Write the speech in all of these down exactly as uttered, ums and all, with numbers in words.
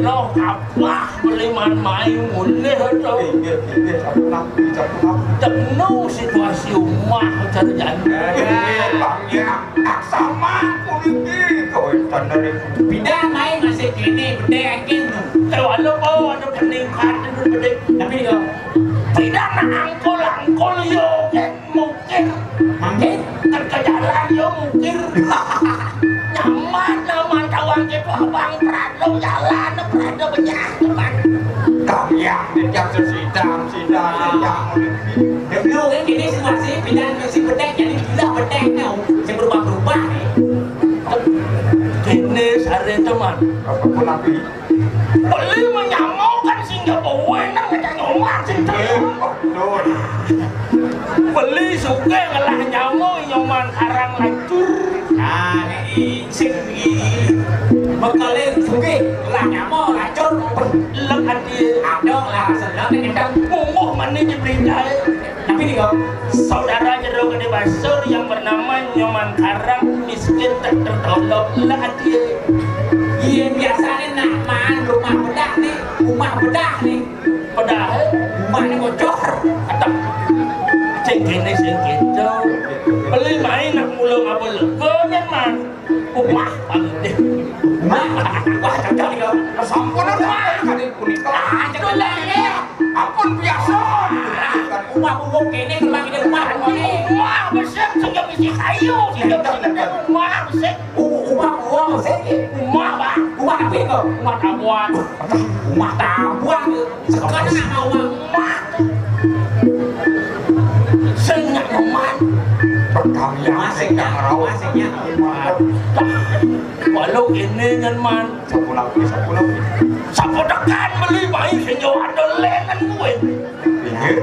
Loh, apa beli man mai mulih to? Inggih, inggih, sampun napi, sampun napi. Cekno situasi omah, jar jane. Eh, Bang, ya, tak sama puniki, kok enten dari. Pindah mai masih kene, bedek engkin. Eh, walaupun ada peningkat itu bedek. Tapi yo, pindah nak angkul-angkul yo, kan mungkin. Mungkin. Kan ke jalan yo mungkin. Nyaman, nyaman, tawang gitu, abang, prado jalan, prado benyah, teman. Kang yang, yang sesidang, sidang, yang. Dulu kan kene situasi pindah ke si bedek, jadi pindah bedek tau. Sing berubah-berubah nih. Kene sare, teman. Apa pun napi? Beli menyamuk kan sing ya bawa nang ngecek nyoman sing. Eh, betul. Beli suka ngelah nyamuk nyoman karang lancur. Nah, ini sing ini. Bekale suka ngelah nyamuk lancur. Lek ati adong lah seneng nek mungguh mani di berita. Tapi nih, Kang, saudara jero Gede Basur yang bernama Nyoman Karang miskin tak tertolong lah dia. Iya, biasanya nak man rumah bedah nih, rumah bedah nih. Bedah, eh? Rumahnya bocor. Atau sing kene, sing kene. Beli main nak mulung apa lego, man. Wah, pandai. Wah, wah, cocok iki. Sampun, Pak. Kali punika. Ah, cocok lah, ya. Ampun, biasa. Umah wong kene kembang ide umah kene. Umah besar sing isi kayu, sing isi umah besar. U-, umah wong sing. Umah, Pak. Umah apa itu? Umah tabuan. Umah tabuan. Sekarang nak mau umah. Sing nyak nyoman. Perkawin masih sing nyak ngerau. Masih nyak nyoman. Walau ini nyen man. Sapunapi, sapunapi. Sapu tekan beli bayi sing yo ada lenen kuwi. Inggih.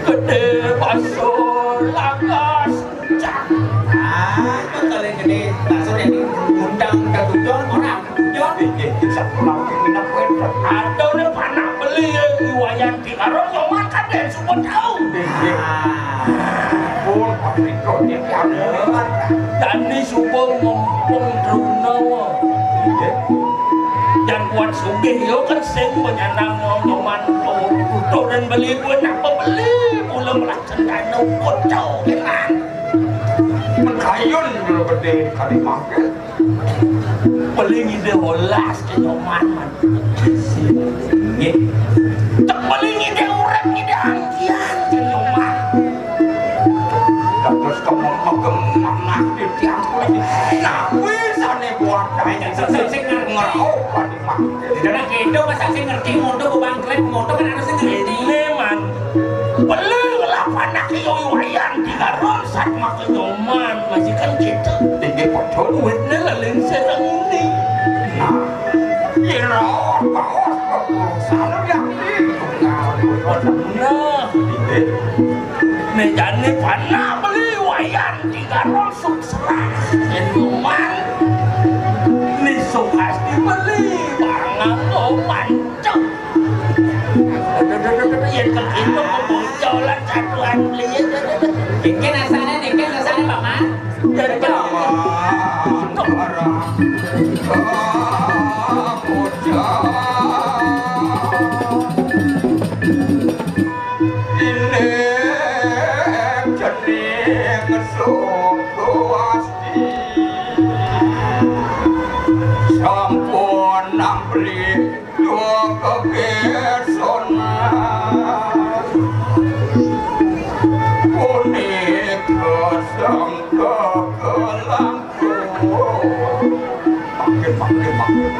Gede Basur lakas. Ah, itu kali gede Basur ini undang ke tujuan orang. Yo, iki iki sak pulau iki minat kowe. Atone panak beli ya, Iwayan di karo nyoman kan den sumpun tau. Inggih. Pun patrika iki anu. Dani sumpung mumpung truna. Inggih. Dan kuat sugih yo kan sing menyanang nyoman tuh. Tuh dan beli kuwi nak pembeli, mula melah cendana kocok kan. Mengkayun lho gede kali mangke. Beli ngide olas ke nyoman, man. Nggih. Cek beli ngide urip, ngide angkian ke nyoman. Dados kemeng-, kemenah titiang kuwi. Nah, kuwi sane kuat. Ayo, sing, sing, sing ngerti. Ngeraup, Pak Imam. Di dalam kehidupan, masa sing ngerti moto, bangkrut, moto kan harus ngerti. Ini, man. Beli lah panak yo Iwayan, tiga ronsat maka nyoman, masih kan kita. Tinggi pocong. Duitnya laling serang ini. Nah, yen raos baos kekuasaan yang di. Nah, ini. Nih, jane panak beli Iwayan, tiga ronsat serang. Yen nyoman. Nih, sukasti beli, bangang nyoman. Cuk. Aduh, aduh, aduh, aduh, yen kekino keboncolan satuan beliau. Iki rasane, iki rasane, Paman. Cocok. Ini jeneng suku asti. Sampun nang beli. Dua kekesonan punika sangka kelangkung. Makin, makin, makin.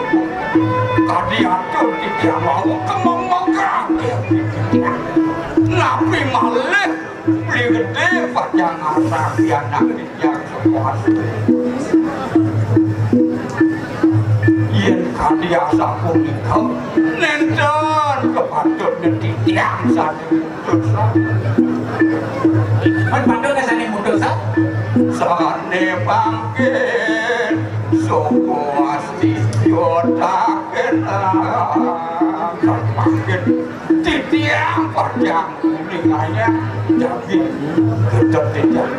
Kadi atur titiang wau kemeng mengkrak. Napi malih beli gede pacang asal pianak titiang. Yen kadi asapunika, nenten kepatut nititiang sané mutus. Mun patut sané mutus, ha? Sané mangkin, soko asti yotaken. Mangkin. Titiang padang kuningane daging gedeg titiang.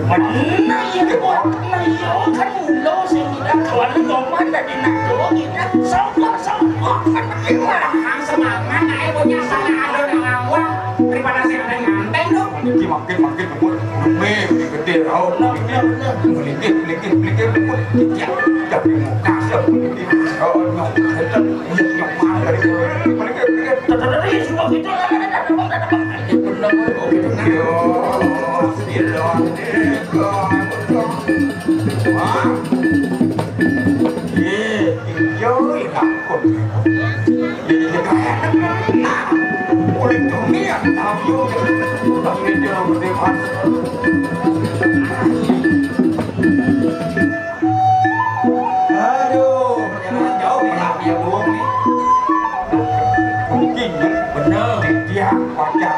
Bener ya, Bu. Bener ya, kan mula sing ngidak, soalnya Nyoman dadi nak tuwa ngidak. Sapa, sapa? Kan iki malah semangat ae punya sana ada nang awak daripada sing ada nganteng tuh. Iki makin, makin ngebut. Demi gedhe raut. Bener, bener, bener. Melinggih, melinggih, melinggih, ngebut. Iki tapi muka sih, melinggih. Oh, nyok, enten. Iya, nyok, mana dari melinggih, melinggih. Tadi semua gitu. Iya, bener. Oh, gitu. Yo, astagfirullah. Wah. Iya, iya, iya, takut. Iya, iya, kayak. Nah, oleh dunia, tahu, udah ini dia, udah, Mas. Aduh, perjalanan jauh nih, ya, Bu, nih. Mungkin, ya. Bener. Dia wajar.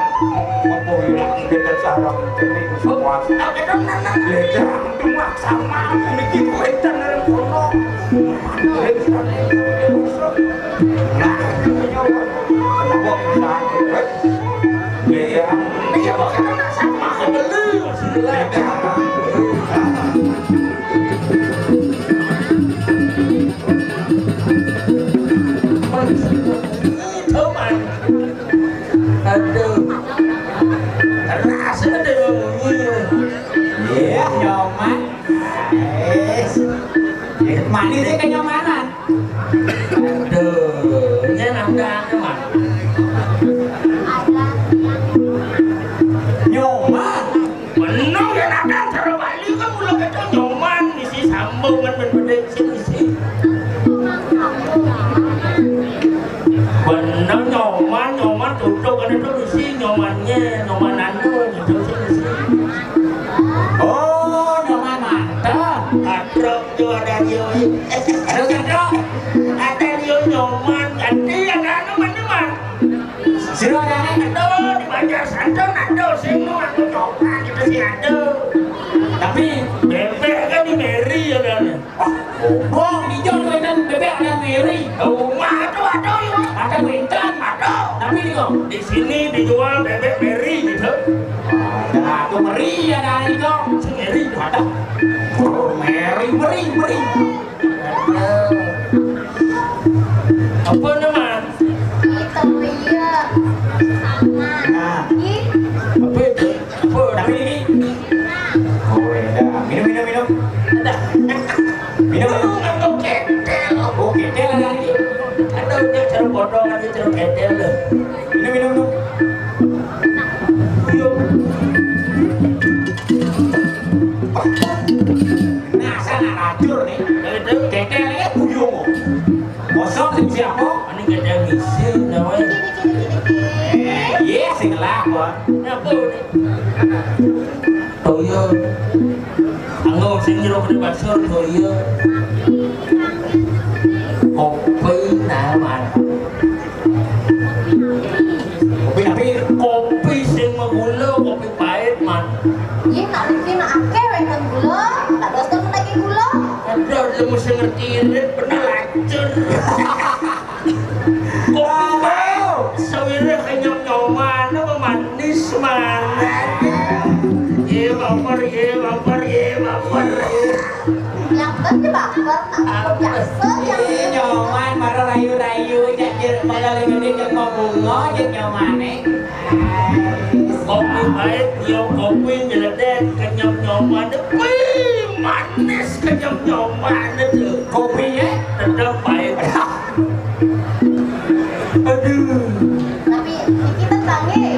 Mumpung hilang, kita sarang, jadi semua. Beda, cuma sama, memiliki beda dari kono. Beda dari kono. Nah, kenapa bisa? Beda. Iya, pokoknya sama, bener. Beda. Aduh. Keras ada yang ngomongnya. Iya, Nyoman. Yes. Ya, manis sih kenyomanan. Aduh, ini nanda, Nyoman. Nyoman. Bener ya, nak, cara Bali kan mula kata nyoman, isi sambung kan, ben bedek sing isi. Bener nyoman, nyoman tutuk kan itu isi nyomannya, nyoman anu, gitu sing isi. Oh, nyoman mantap. Katrok tuh ada Rio. Ada katrok. Ada Rio nyoman, ganti ada anu, mana, Man? Sira ora ado di Banjar Santon, ado sing nu aku coba gitu sih ado. Tapi bebek kan di Mary ya kan. Wah, di Jor kan bebek ada Mary. Rumah tuh ado ya. Ada Winton. Ado. Tapi di kok di sini dijual bebek Mary gitu. Ada tuh Mary ada di kok. Si Mary ada. Mary, Mary, Mary. Apa nama? Itu iya. Sama. Nah. Ih. Apa itu? Apa? Tapi ini. Oh, ya. Minum, minum, minum. Ada. Minum, minum. Aku ketel. Oh, ketel ada lagi. Ada udah ceruk bodong aja ceruk ketel deh. Minum, minum, minum. Yuk. Nah, sana racur nih. Ketel ya buyung. Kosong sing siapa? Ini ketel misi namanya. Iya, sing lah, Bang. Apa ini? Toyo. Anggo sing jero gede basur, toyo. Kopi, nah, mantap. Kopi tapi kopi sing magula, kopi pait, Man. Iya, nak iki nak akeh wénten gula, tak dos temen lagi gula. Aduh, lu mesti ngerti irit, bener lacur. Kopi pait, sawire kenyang nyoman, apa manis, Man? Iya, baper, iya, baper, iya, baper. Yang penting baper, tak biasa yang Iya, nyoman, baru rayu-rayu, cek jir, malah lagi dia cek mau bunga, cek nyomane. Kopi pait, yo kopi nyeledek, kenyang nyoman, wih, manis kenyang nyoman itu. Kopinya? Tetap pait. Aduh. Tapi iki petang, eh.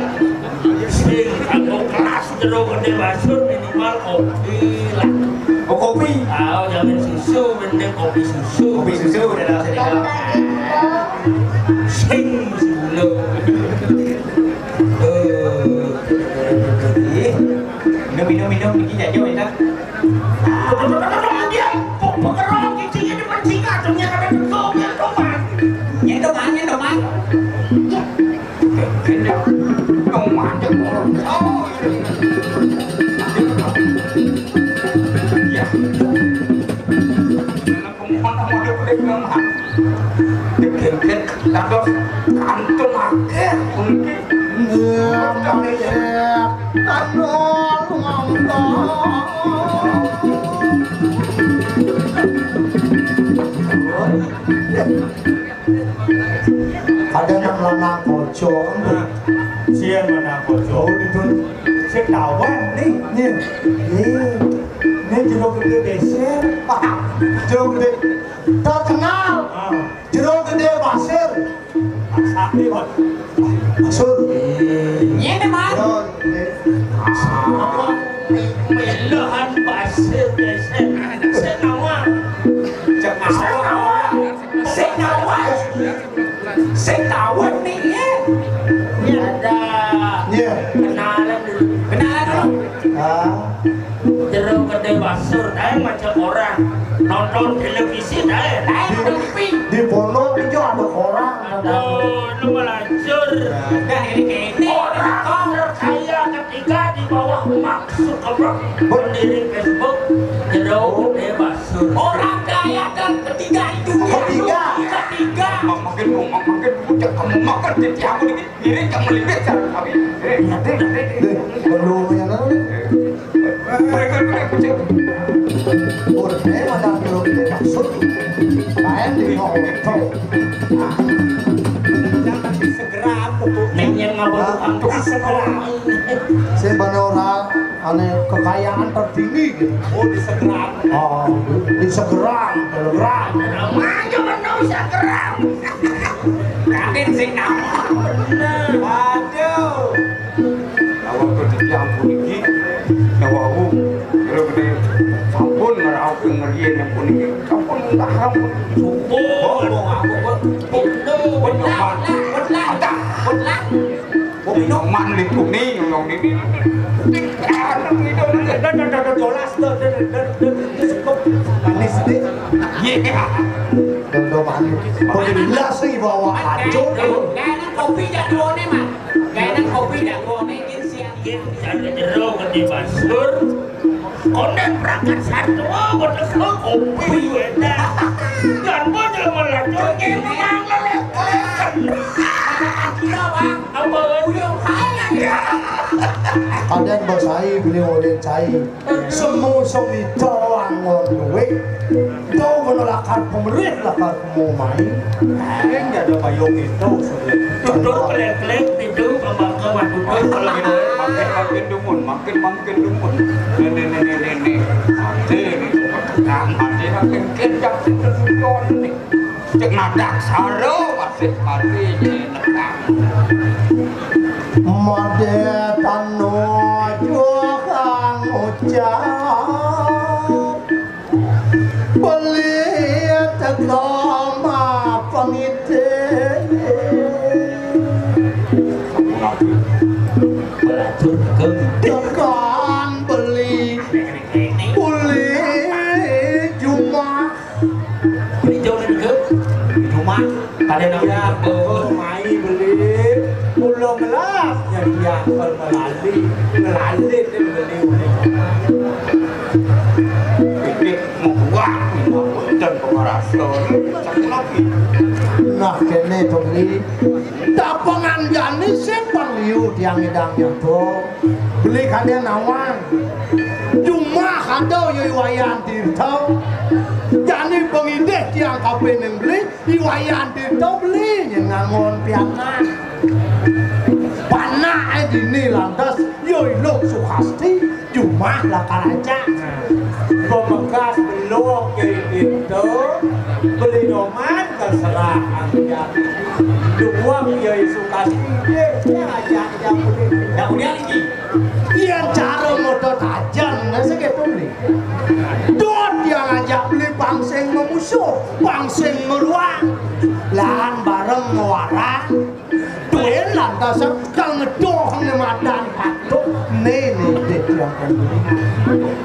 Sing aku kelas jero gede basur minimal kopi lah. Oh, kopi? Ah, jangan susu, mending kopi susu. Kopi susu udah tahu sini. Kalau lagi gula. Sing gula. Eh. Ih, minum, minum, minum, niki jajan, ya, Kak? Dia kok pekerong, giginya dipancing, atau nyakadang kau, ya, tomat. Nyentuh, Man, nyentuh, Man. Iya. Nyentuh, Man, nyentuh. Oh, iya. Iya. Mana mau ada pegang, Man? Degedeg, dados kantun akeh, mungkin. Kadang nang lanang kaja. Sian lanang kaja. Oh, didun. Sing taweh ni. Nih. Nih. Nih jero gedhe beser. Jero gedhe terkenal. Ah. Jero gedhe pasir. Sakti, Mas. Maksud? Ngene, Mas. Yo, ini. Apa? Melohan pasir beser. Sing taweh. Cek awak. Sing taweh. Sing taweh nih, ya. Ini ada. Iya. Kenalan dulu. Kenalan dulu. Ah. Jero gedhe basur, kae macam orang nonton televisi kae. Kae Di, nonton T V. Di pondok itu ada orang. Aduh, lu melanjur. Udah ini kayak ini. Orang terkaya ketiga di bawah Mark Zuckerberg, pendiri Facebook, Jero Gedhe Basur. Orang kaya terketiga itu. Ketiga. Ketiga. Makin, makin, makin, kamu makan di tiang ini. Ini cak melibet cara kami. Eh, nanti, nanti. Deh, perlu yang lain. Mereka itu yang kecil. Boleh mana perlu kita maksud? Lain di ngomong. Jangan segera pokoknya. Ning yen ngapa tukang segera. Sing bane ora ane kekayaan tertinggi gitu. Oh, di Segerang. Oh, di Segerang, Telegram. Namanya menung Segerang. Yakin sing nama bener. Waduh. Awak kudu diampun iki. Ya wau. Kira gede sampun ngeraup ngerian yang pun iki. Sampun entah sampun. Sumpah. Oh, mau aku kok. Bener. Bener. Bener. Bener. Wong ilang man lek bumi ngomong iki. Anu itu. Dah, dah, dah, dah, jolas, dah, dah, dah, dah, dah, cukup. Manis nih. Iya. Dodo manis. Kok jelas sih bawa acur. Kayak nang kopi jak duone, Mas. Kayak nang kopi jak duone, ini siang. Iya, ada jero gedhe basur. Konden berangkat satu, oh, konden kopi, weda. Dan pun jelema lacur, ini mangan lelek. Gila, Bang. Apa? Udah, kaya ya. Kadang bos ai beli oleh cai. Semu semito anggon duit. Tau ngono lakar pemerih, lakar mau main. Enggak ada payung itu sebenarnya. Tutur kelek-kelek, pintu pembangkang, tutur kalau gitu. Makin, makin dumun, makin, makin dumun. Nenek, nenek, nenek. Mati ini, mati, makin kencang, itu sujon nih. Cek nadak saro, masih mati ini, nekang. Made tanu juang ucap. Beli teka ma pangite. Belatur ke tekan beli. Beli jumah. Beli jauh ke jumah. Kadang ya, aku mai beli. Pulau Melas, ya, dia melali. Melali, dia beli. Ini membuat, membuat dan pengarasa. Satu lagi. Nah, kene to beli. Tapengan jani sing pangliu tiang idang jatuh. Beli kadang nawang. Jumah ada yo Wayan Tirta. Jani pengidih tiang kape neng beli. Iwayan Tirta beli nyen ngangon piakan. Panake dini lantas ya Iluk Sukasti jumah lakar aja. Pemekas belok ya Tirta beli noman terserah anjak. Duwak ya Sukasti ya aja aja beli. Nah, kemudian iki. Yen cara modot ajan, nah, sing keto beli. Dot yang ajak beli pangsing memusuh, pangsing meruang. Lan bareng ngewarang. Duin lantas kang ngedoh nemadan patuh. Nih, nih, nih, yang kan beli.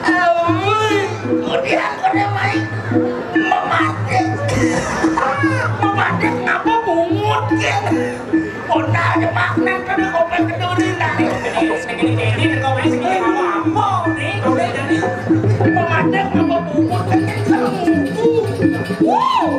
Awi, kemudian kena mai mematik. Mematik ngapa bungut, ya? Kota aja makna kena kopek keduri, nah. Segini-gini, kopek segini, apa, apa, nih? Udah, jadi. Mematik ngapa bungut, kan, kan, kan. Wow.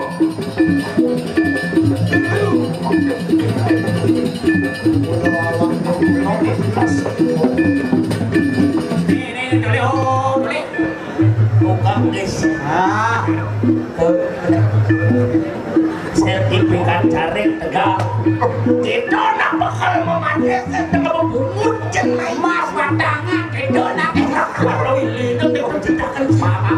Sertifikat carit tegal. Kita nak bakal memanggil tengah bebungut jen main mas padangan. Kita nak kalau ini nanti kita akan sama.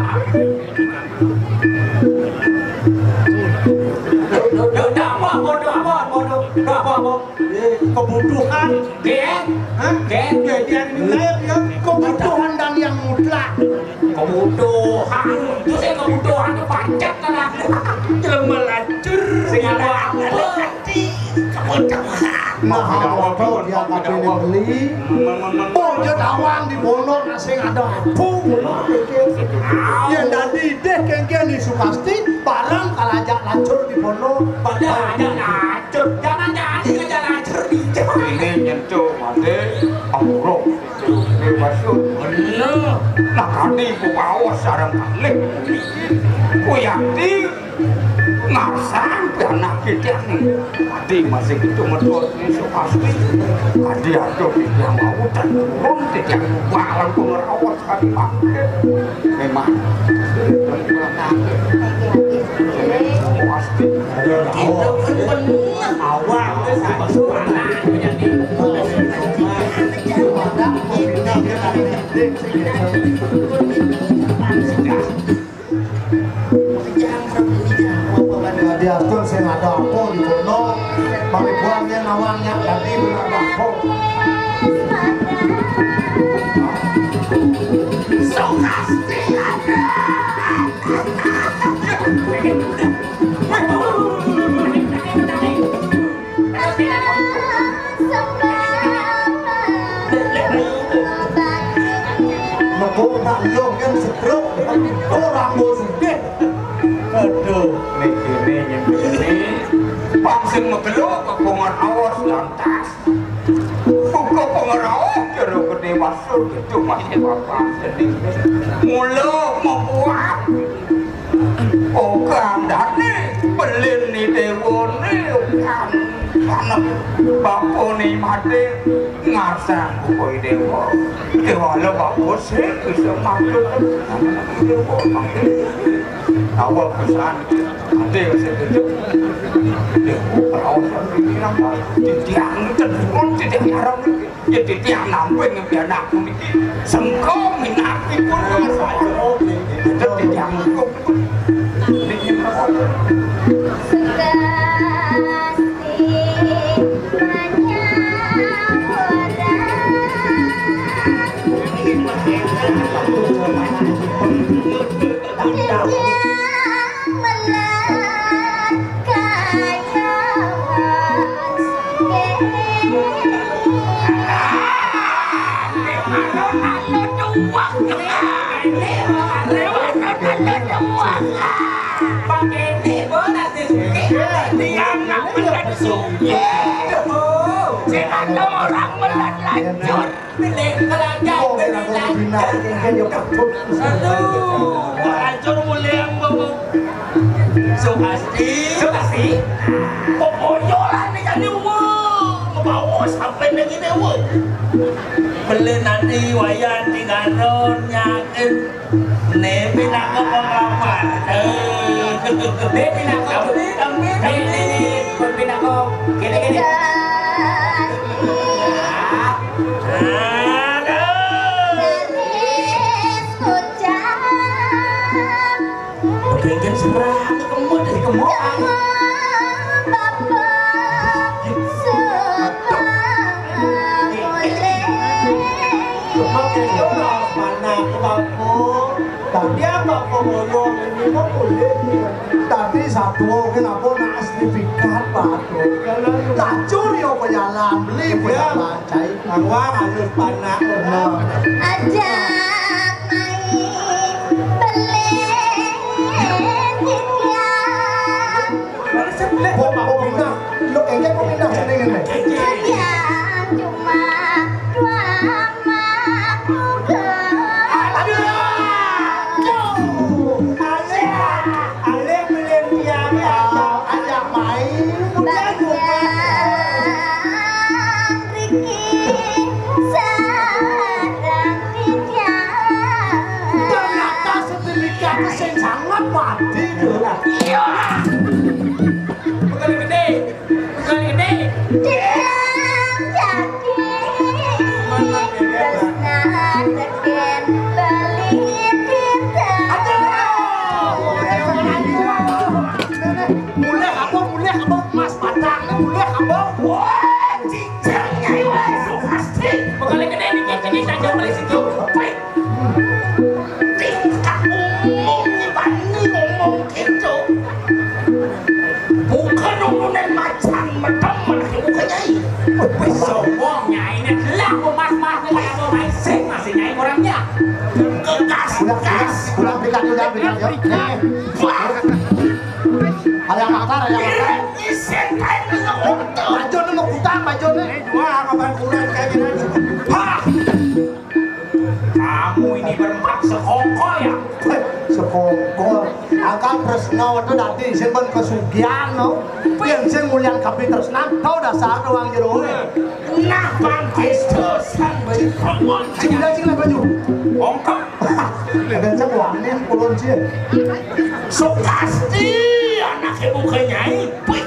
Udah apa, bodoh apa, bodoh, udah apa, apa? Eh, kebutuhan. Gen? Hah? Gen? Gen yang lahir ya. Kebutuhan dan yang mutlak. Kebutuhan. Terus yang kebutuhan itu pacet kan aku. Jelema lacur. Sing ada apa? Kebutuhan. Nah, apa dia kabeh beli? Bojo tawang di pondok sing ada apa? Yang dadi deh kengken di Sukasti, barang kalajak lacur di pondok. Pada aja lacur. Jangan jadi aja lacur di Ini nyentuh mati amurung. Ini masuk. Bener. Nah, kami ku bawa sarang kalih. Ku yakti ngarsang pianak kita nih. Tadi masih itu medhot iso pasti. Tadi ada yang mau dan turun tidak balang pengerawat kami pakai. Memang pasti. Kita kan bener awal wis masuk anak jadi. Diatur sing ada apa di kono, mari buangnya nawangnya tadi benar apa. Mengko nak yo kan setruk orang mau sugih. Aduh, nek kene ngene. Pang sing megelo kok awas lantas. Buka pengerawat jero gede masuk itu masih apa jadi. Mula membuat Oh, kandhane belin ni dewane kan. Ana bapane mati ngarsang kuwi dewa. Dewala bagus sih bisa maklum. Dewa maklum. Awak pesan ate sing kejep. Dewa perawan pikiran titiang cedurung titiang arep. Yen titiang namping ngembi anakku niki, sengko minakipun kula saya. Yen titiang hukum niki. Sekasti manyawara. Titiang melar kaya Orang melat lanjut. Aduh, hancur mulai yang bawa. Sukasti. Sukasti. Pepoyolan nih kan, wah, ngebawa sampai lagi deh, wah. Beli nanti wayan di Garon, yakin. Nih, pinaka pengalaman. Nih, pinaka. Kami, kami, kami. Nih, nih, nih, pinaka. Gini, gini. Aduh. Kengken seberang, kemut, kemut. Kemut, Bapak. Suka mulih. Kemut, kemut, mana aku, Bapak? Tadi apa, Bapak, ngoyong ini, kok mulih? Tadi satu, kenapa nak sertifikat, Pak? Lacur ya, pejalan, beli pejalan. Cai. Arwah halus panak. Ajak mai beli titiang. Kok mau pindah? Lo kayaknya mau pindah sini, nih. Titiang cuma dua mah buka. Aduh. Aduh. Alih melin tiang ya, ajak main. Udah juga. Riki sareng Widya. Ternyata sedemikian sing sangat mati, lho. Iya. Teh abang mas batang ni boleh abang. Wah, cicing nyai wah, pasti. Bakal kena ni, cicing ni saja boleh situ. Baik. Tingkat umum ni bani ngomong gitu. Bukan umunan macan, macam mana bukan nyai. Wis sombong nyai ni. Lah, mau mas-mas ni, kayak mau main sing, masih nyai orangnya. Kekas, kekas. Udah, udah, udah, udah, udah. Wah. Ada yang makar, ada yang makar. Isin kain dulu. Baju ni mau kutang, baju ni. Ini dua, apa ban kulit kayak gini? Hah? Kamu ini berempat sekongkol ya? Sekongkol. Angkat Tresno itu dadi sing ben pesugihan, no. Yang sing mulian kabeh tresnan, tau dasar doang jero. Nah, Bang Kristus kan baju perempuan. Sing udah, sing udah baju. Ongkok. Ada cek wangin pulon sih. Sukasti, anak ibu ke nyai. Wih.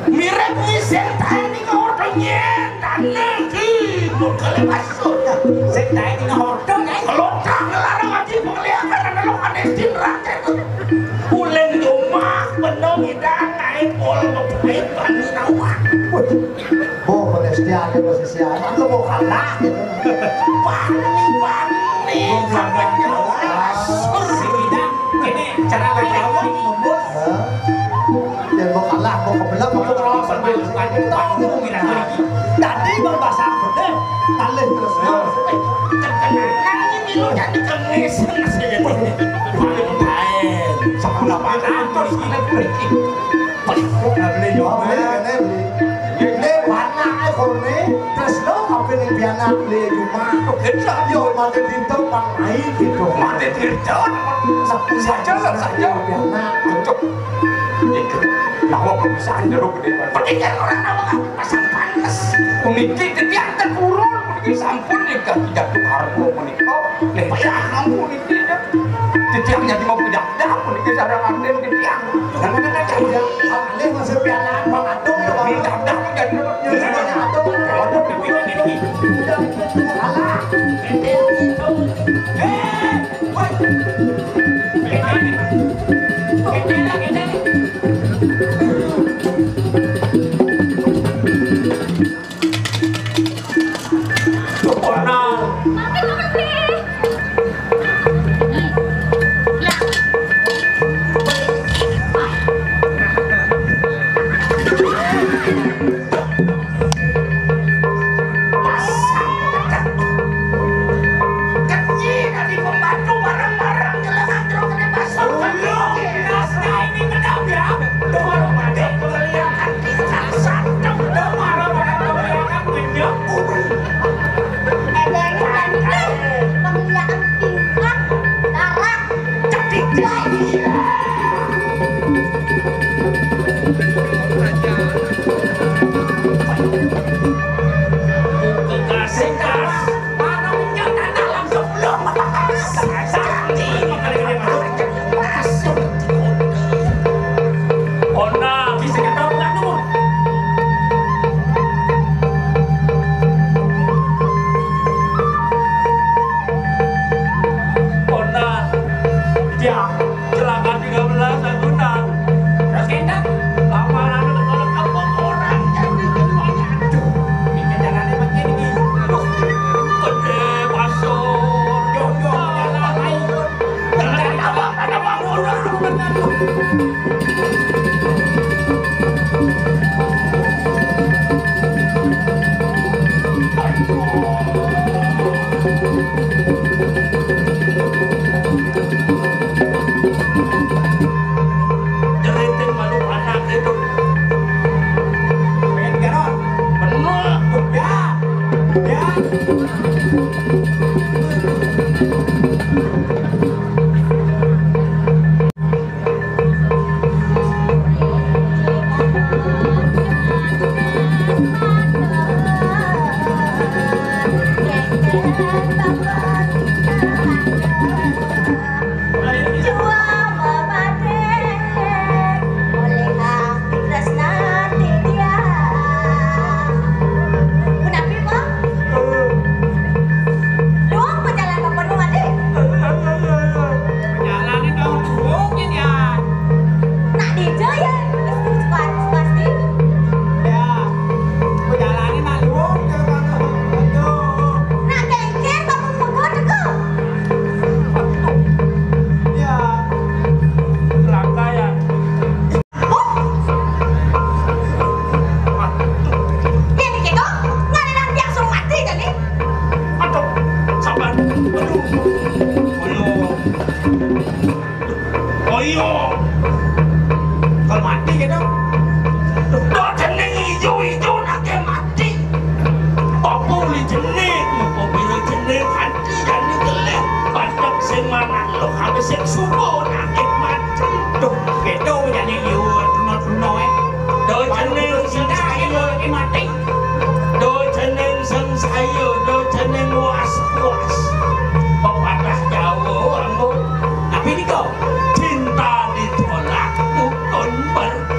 Mirip ni sing tae ning ordo nyen, tanah ki, mukale masuk. Sing tae ning ordo, nyai. Kelotang ngelarang aja penglihakan, ada lo aneh din rakyat. Ulen rumah, benong idang, ae pol, bebuin, bani nawak. Oh, penestian ya, posisi anak lo mau kalah gitu. Bani, bani, sampai jelas. Sing idang, ini cara lagi awak, ngebut. Hah? Ya, mau kalah, mau kebelah, mau kebelah. Tadi bang basah deh, talih terus. Kenangan ini lo jadi kemis, mas, ya. Paling baik, sama delapan ratus, ini pergi. Beli, beli, beli. Ini warna, eh, kalau ini, terus lo, apa yang piana, beli rumah. Yo, mati pintu, bang, air gitu. Mati pintu, saja, saja. Piana. Cuk. Itu. Nawa perusahaan jeruk gede. Pendidikan orang nawa pasang panas. Puniki titiang ten purun, puniki sampun nikah tidak tuh harga menikah. Nek payah kamu puniki ya. Titiang jadi mau pindah dah puniki sarang aden titiang. Dan kita cari yang aneh masih pialaan Bang Atung ya, Bang. Pindah dah jadi. Ya, semuanya Atung. Waduh, ini, ini, ini. Udah, alah. Eh, woi.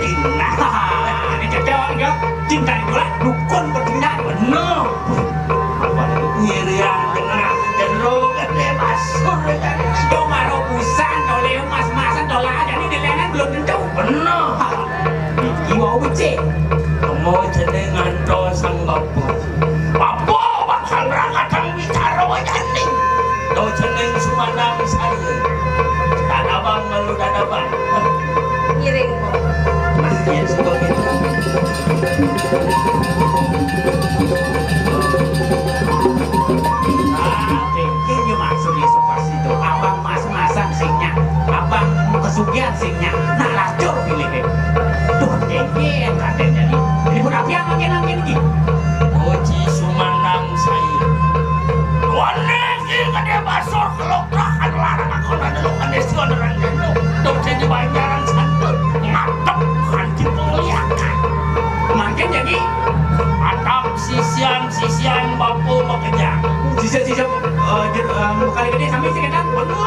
Nah, ini cewek ya, cinta bola, dukun bertindak, bener. Apa itu? Ngirian tengah jero gedé basur kan. Yo maro busan, toleh emas-emasan, tolak aja nih dilenan belum tentu. Bener. Iki wau becik. Temu jeneng ngantos sang bapu. Bapu bakal berangkat bicara wajani. To jeneng sumandang saya. Dadabang malu dadabang. Ngiring. Nah, ya sudah gitu. Nah, pikir yo maksud iso pas itu. Abang mas-masan sing nyak. Abang kesugihan sing nyak. Nah, lacur pilih. Duh, pikir kadén jadi. Ini pun apian makin-makin iki. Puji sumandang saya. Wane iki gedé basur kelok. Lah, anu larang aku nang delok kondisi orang jeno. Dong sing dibanyaran santun. Ngadep kan diperlihatkan. Mangkin jadi anak sisian-sisian bapu makejang. Sisian-sisian, eh, jen-, eh, kali gedé sami sing ketan. Bener.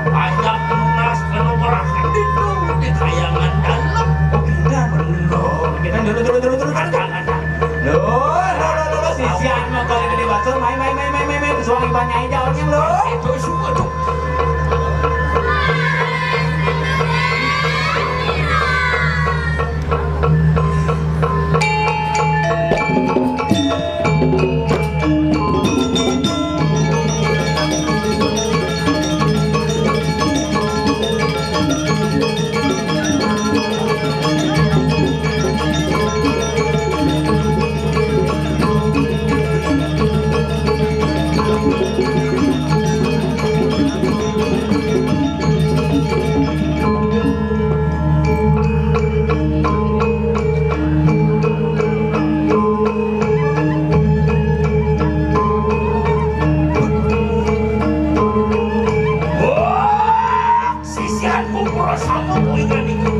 Banyak nunas kalau berangkat itu di kayangan dalam. Oh, kita bener. Kita dulu, dulu, dulu, dulu. Ada, ada. Lho, lho, lho, lho, lho, sisian mah kok gedé basur, main, main, main, main, main, main, suang iban nyai jawabnya, lho. Itu suka tuh. Sisian kumpul sama kuingan iku.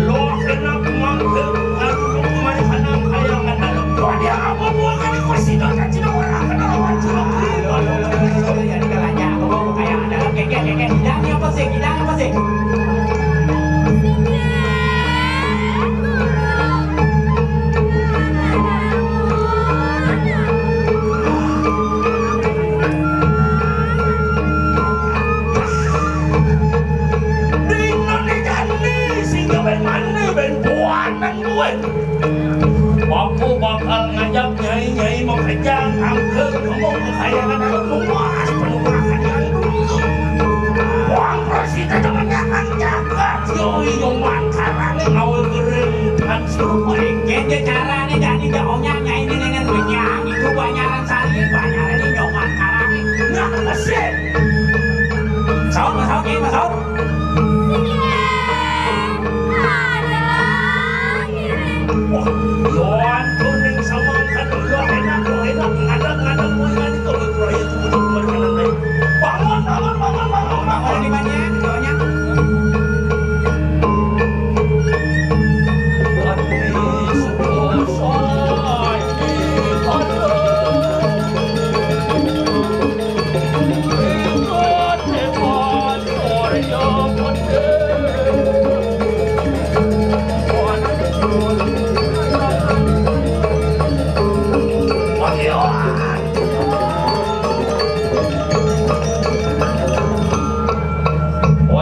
Lo kena pemangke, aku kemari kanang kayangan dalam. Kok dia apa buangan iku sida tak cina orang kena lawan curang. Lo, lo, lo, lo, lo, lo, jadi kalanya, aku mau kayangan dalam. Kek, kek, kek, kek. Hidangnya apa sih? Hidangnya apa sih? Dina dijani sing ben mandi ben buanan duit. Aku bakal ngajak nyai-nyai makejang angker ngomong kekayangan aku luas penuh yang dulu. Wang Rosita temannya kan jagat yoi nyoman karangnya ngawe gering tan suruh. Kene carane jani jauhnya nyai nenek renyang itu banyaran sari banyaran ini nyoman karangnya. Nah, mesin. Saut, Mas Saut, Mas Saut. Wah, yo ampun ning sama kan lo enak, lo enak, ngadeg, ngadeg, kuwi kan itu lo proyek kudu kemarin kan lain. Bangun, bangun, bangun, bangun, bangun. Bangun di mana? Doanya.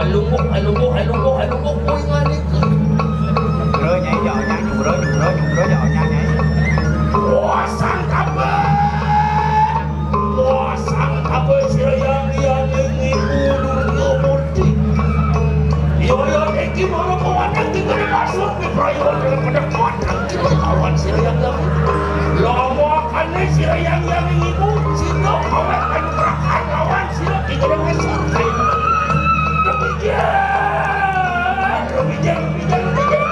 Alumbuk, alumbuk, alumbuk, alumbuk, kuwi ngene iki. Bro, nyai, ya, nyai, nyubro, nyubro, nyubro, ya, nyai, nyai. Wah, sangkapan. Wah, sangkape sira yang liyane ngiku Durga Murti. Iya, iya, iki mara kuwatang iki kena masuk, wi, Prayoga, pada kuwatang iki lawan sira yang liyane. Lha, makane sira yang liyane ngiku, sira awak kan lawan sira iki kena masuk, kae. Demikian. Demikian, demikian, demikian.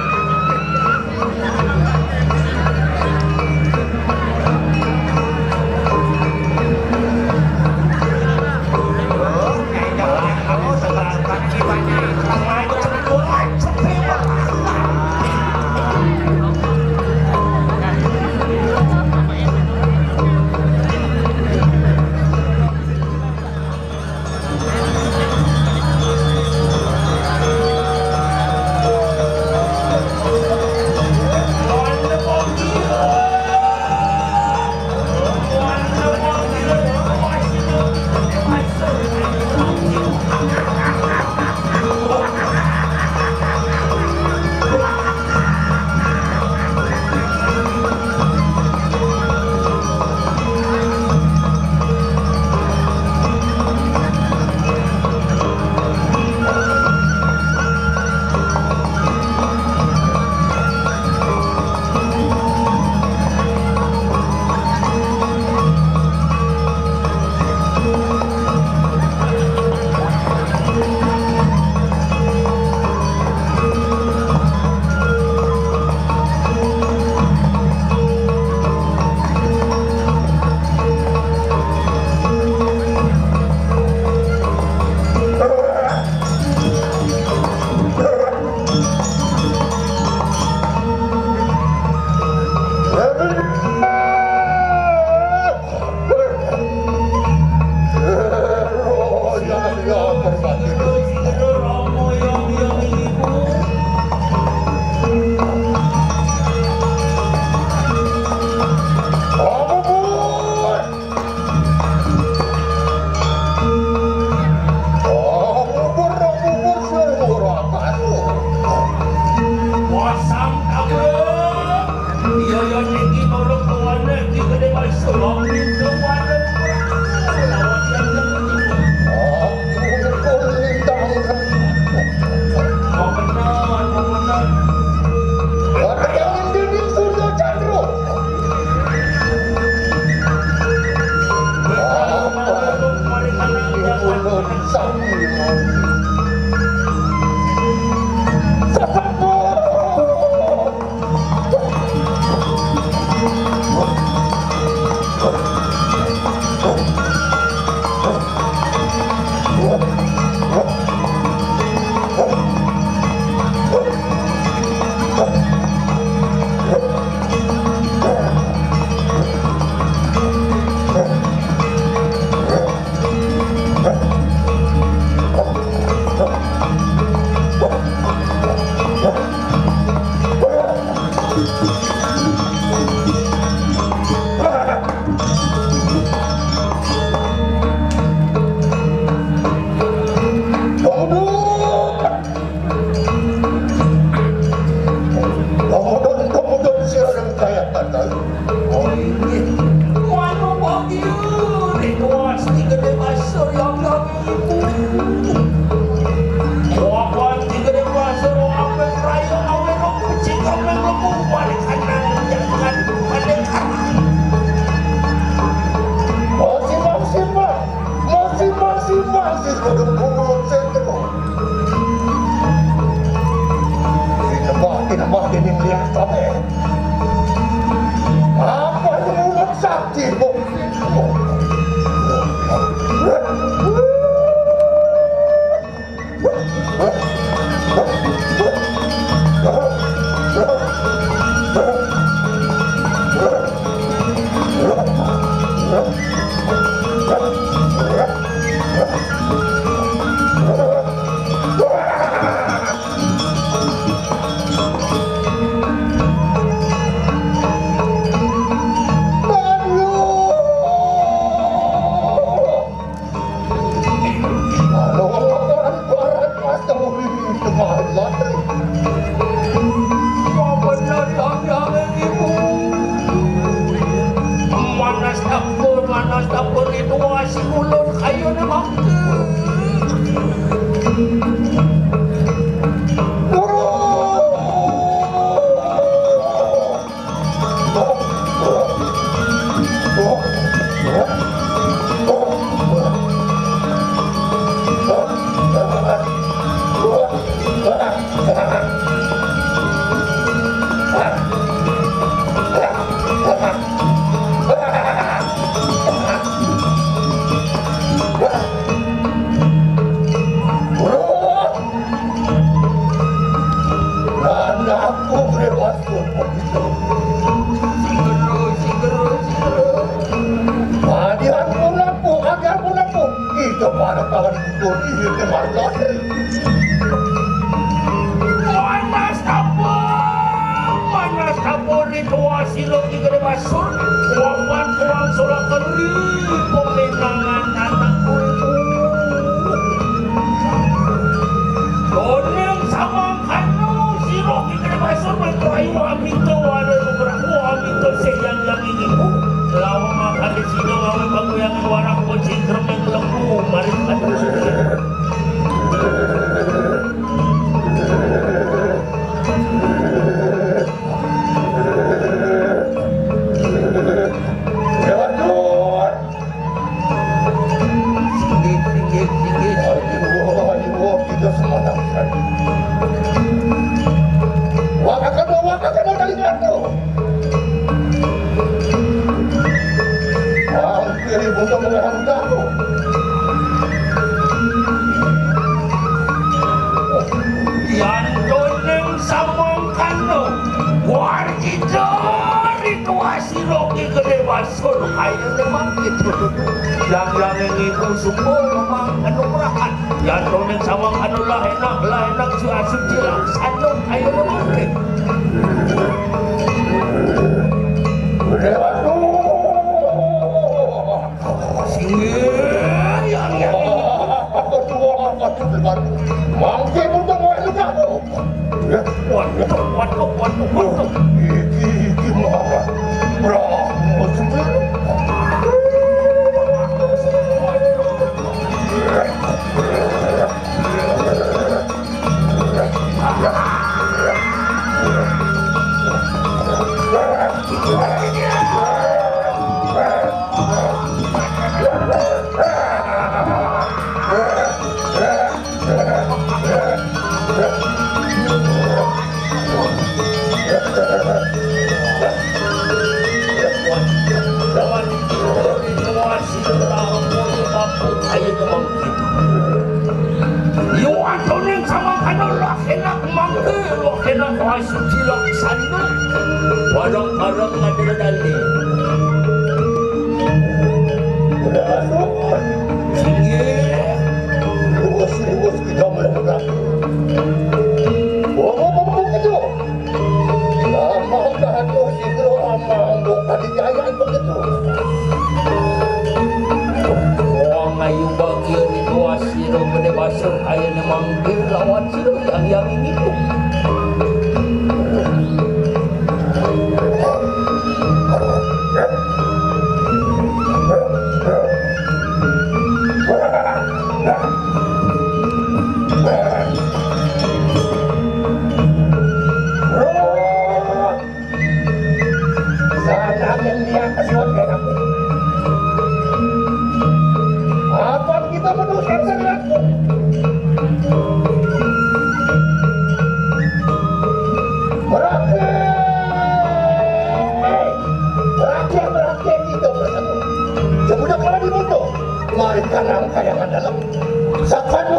Komodon-komodon sira nang kaya tatal. Oh, inggih. Wanu bagi, ritual sing gedhe basa yang Wapan tiga dewasa, wapan raya, awe rok kucing, awe rok kumpal, kanan jangan pendekar. Masih, masih, Mas. Masih, masih, masih, pada mulut sentro. Tinambah, tinambah, ini melihat kabeh. Apa ini mulut sakti, kok? Kalau orang barat masa ini tengah latri. Mabener yang yang ibu. Manas dapur, manas dapur itu masih ulun kayu ni mangke. Anak aku berewasku begitu. Singgeru, singgeru, singgeru. Adian pun aku, adian pun aku. Itu pada kawan itu di depan tadi. Mana sapa? Mana sapa ritual sira ki gede masur? Wapan tuang sura keri pemenangan anak kuliku. Doning samangkana sira ki gede masur, mengkerayu aminta wara nugraha aminta sing yang yang ibu. Lawan makan di sini, lawan panggoyangan warak kucing kremeng lembu, maring aduh. Singgih, singgih, singgih. Aduh, aduh, kita semangat. Wakakan, wakakan, wakakan, wakakan. Hampir ibu tak mengerti aku. Yan doning samangkana, wargi dari tuas sira ki gede basur kaya lemah gitu. Yang yang ibu syukur memang anugerah. Yan doning samangkana lah enak, lah enak, suci laksana kaya lemah gitu. Dewa tuh. Sing, yang, yang. Mangke mutung wae lukaku. Waduh, waduh, waduh, waduh. Iki, iki malah Brahma sendiri. Mangga roh enak masuk silak sanduk. Barang-barang ada dali. Singgih. Luwes-luwes kita melekat. Ngomong-ngomong itu. Lama kado sigro ama untuk tadi jaya begitu. Wong ayu bagian itu asiro gede basur kaya manggil lawan siro yang yang ini tuh. Sana yang dia kesiwat kayak apa? Apa kita menurut konsep lagu? Berakhir, berakhir, berakhir kita bersama. Semudah kalau dibunuh, larikan angka yang dalam. Sakanu.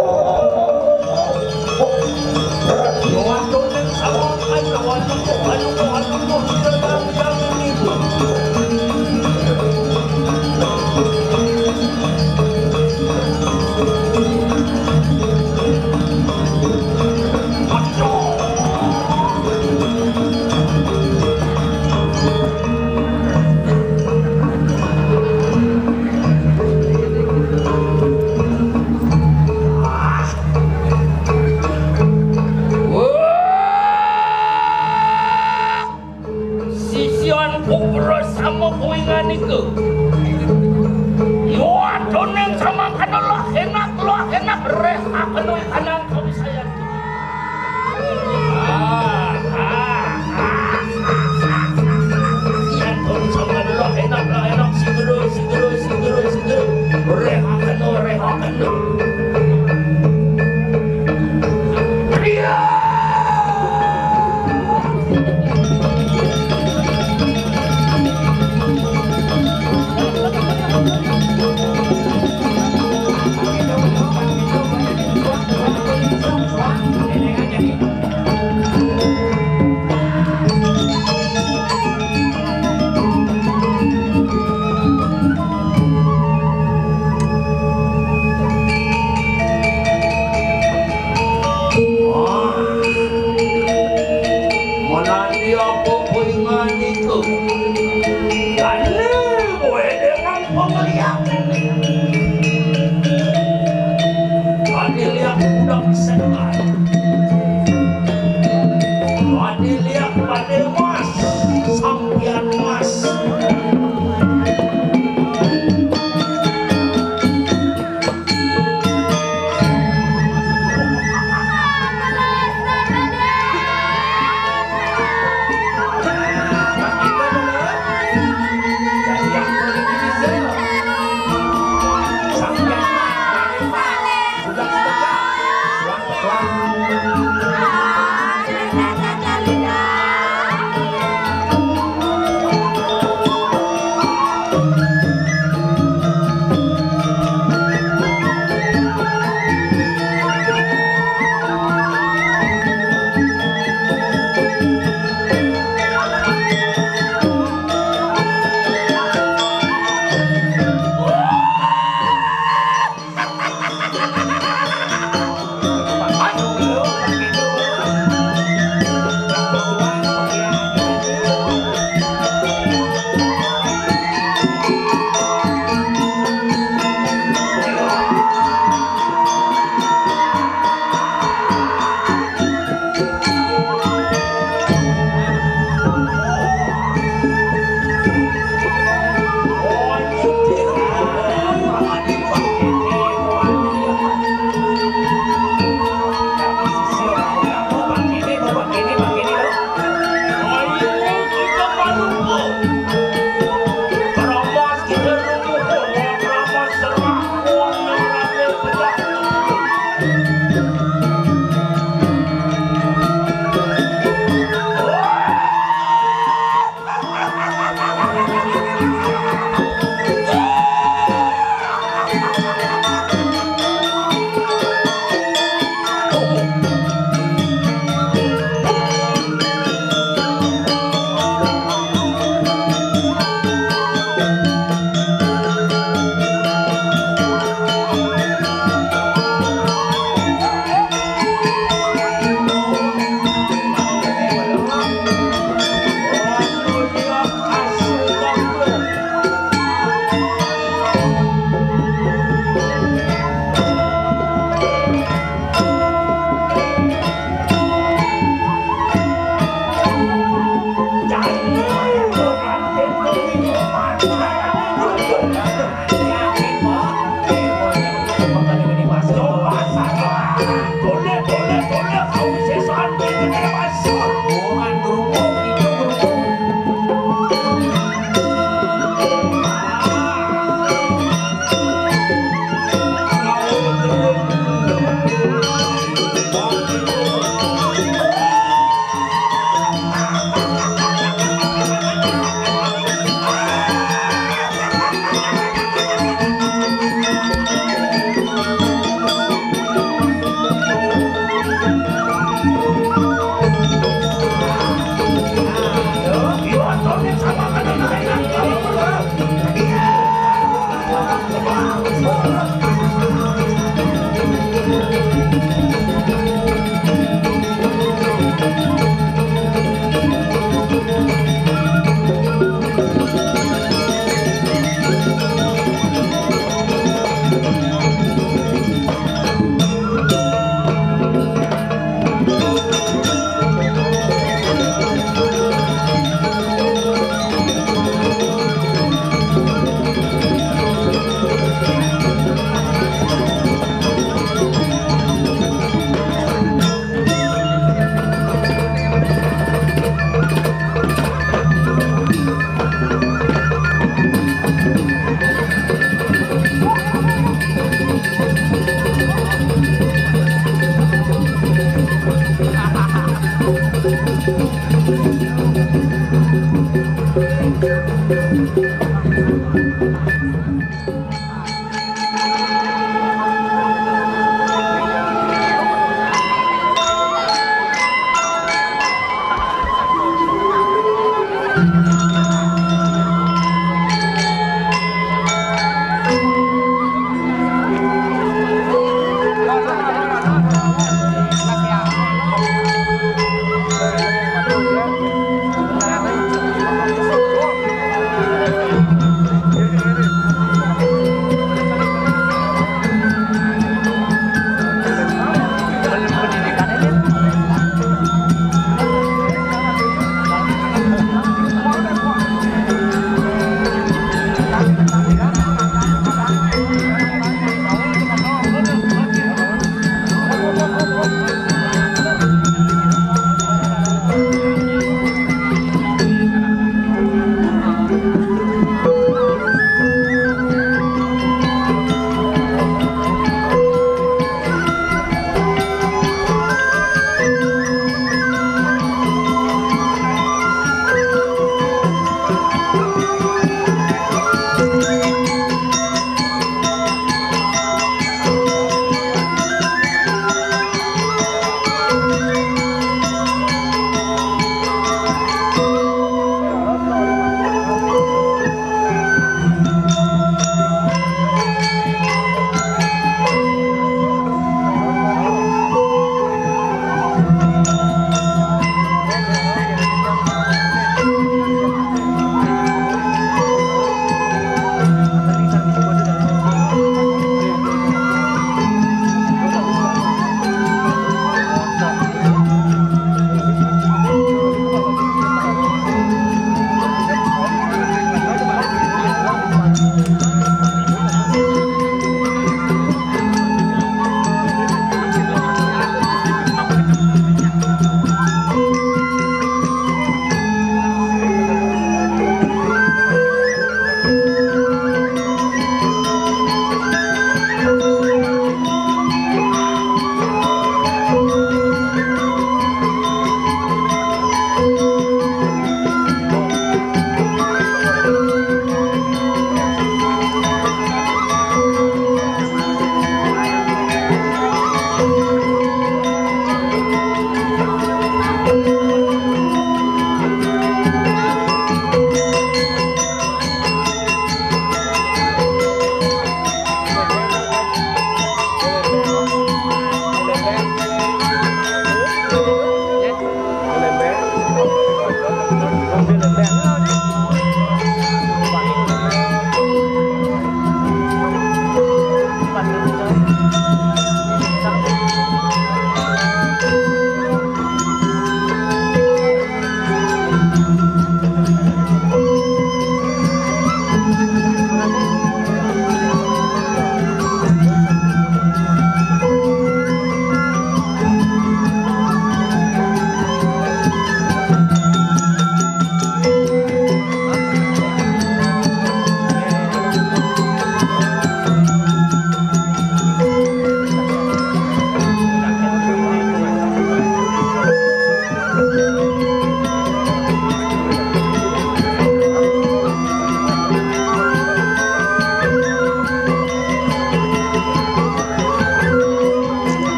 Wah! Sisian pupro sama kuingan iku. Yo adoning sama kana lah enak, lah enak, reh akan kanang kawisayan. Ah, ah, ah, ah, ah, ah. Sisian pun sama lah enak, lah enak, sigero, sigero, sigero, sigero. Reh akan, reh akan.